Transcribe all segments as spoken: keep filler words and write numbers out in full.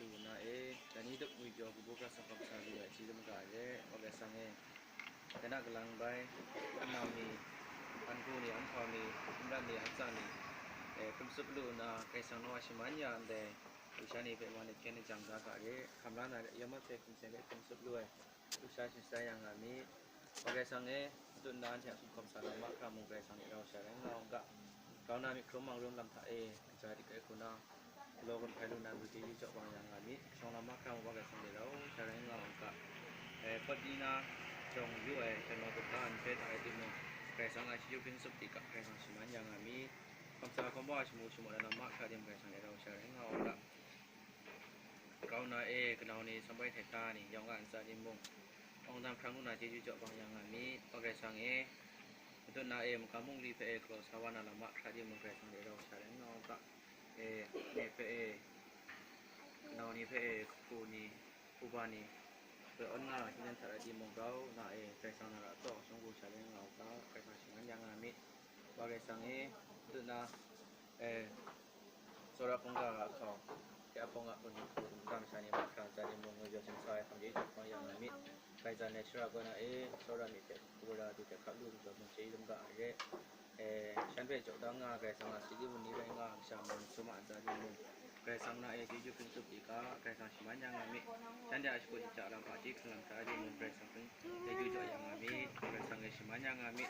Lu na e, dai ni dap ngwi pyaw kabu ga sanghkawm sa lu ai hti lam ga ai re, wa Karai Kasang e, dai na galang bai, anau ni, anhku ni, anhkau ni, nrat ni, antsa ni, e, hkum tsup lu nna, Karai Kasang naw a shaman ya ndai, lusha ni hpe wa nit hkyen ni jang da ga re, hkam la na re, yawmat hpe hkum seng hpe hkum tsup lu ai, lusha shatsai ya nga mi. Wa Karai Kasang e, matut nna anhte a hkum hkawm sa na mahkra mung Karai Kasang ni rau sha rai nga u ga. Grau na myit hkrum mang rum lam hta e, kaja dik ai hku na, galaw gun hpai lu na, lu chyeju jaw bang ya nga mi. Shawng lam mahkra mung Wa Karai Kasang ni rau sha rai nga u ga. E, pawt ni na, jawng yu ai, shanma gup da ai hpe hta e timung, Karai Kasang a chyeju hpring tsup di ga, Karai Kasang shaman ya nga mi. Hkawm sa hkawm wa shamu shamu na lam mahkra timung Karai Kasang ni rau sha rai nga u ga. Grau na e, kanau ni, sambai hte hta ni, yawng a ntsa timung, awng dan hprang lu na chyeju jaw bang ya nga mi, Wa Karai Kasang e, matut na e, magam bungli hpe e, galaw sa wa na lam mahkra timung, Karai Kasang ni rau sha rai nga u ga, e, ne hpe e, kanau ni hpe e, hku ni, hku ba ni, hpe awn nga, hkying hta rai timung, grau na e, Karai Kasang na ra taw, shawng gu sha rai nga u ga, Karai Kasang shaman ya nga mi, Wa Karai Kasang e, matut na, e, Tsawra hkungga a hkau, ya hpawng a hpung hku, nta masha ni mahkra ntsa timung, ngwi jaw shatsai hkam chyeju jaw bang ya nga mi. Karai Kasang e shara kaw na e, tsawra myit hte hku ra du hte hkap lu majaw, mung chyeju lam ga ai re. E, shan hpe jaw da nga, Karai Kasang a sali wunli rai nga, kasha man sum a ntsa timung, Karai Kasang na e chyeju hpring tsup di ga, Karai Kasang shaman ya nga mi. Shanhte a shakut shaja lam hpaji hkrung lam hta e timung, Karai Kasang hpring chyeju jaw ya nga mi. Karai Kasang e shaman ya nga mi.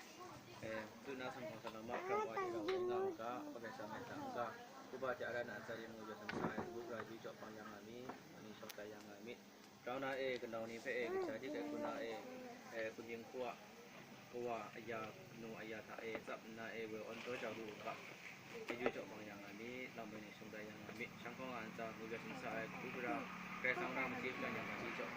E, matut na sanghkawm sa na mahkra wa e rau rai nga u ga, Wa Karai Kasang e hta n-ga, hku ba hte aran a ntsa timung, jaw shatsai, kabu gara chyeju jaw bang ya nga mi, ani shawng tai ya nga mi. Grau na e, kanau ni hpe e, kaja dik ai hku na e, e, kungjing hku a, kawa aya, kanu aya hta e, tsap nna e, woi awn taw jau lu u ga, chyeju jaw bang ya nga mi, lam woi ni shawng tai ya nga mi, shang hpawng a ntsa, ngwi jaw shatsai ai, kabu gara, Karai Kasang ra machye shang ya nga mi jaw,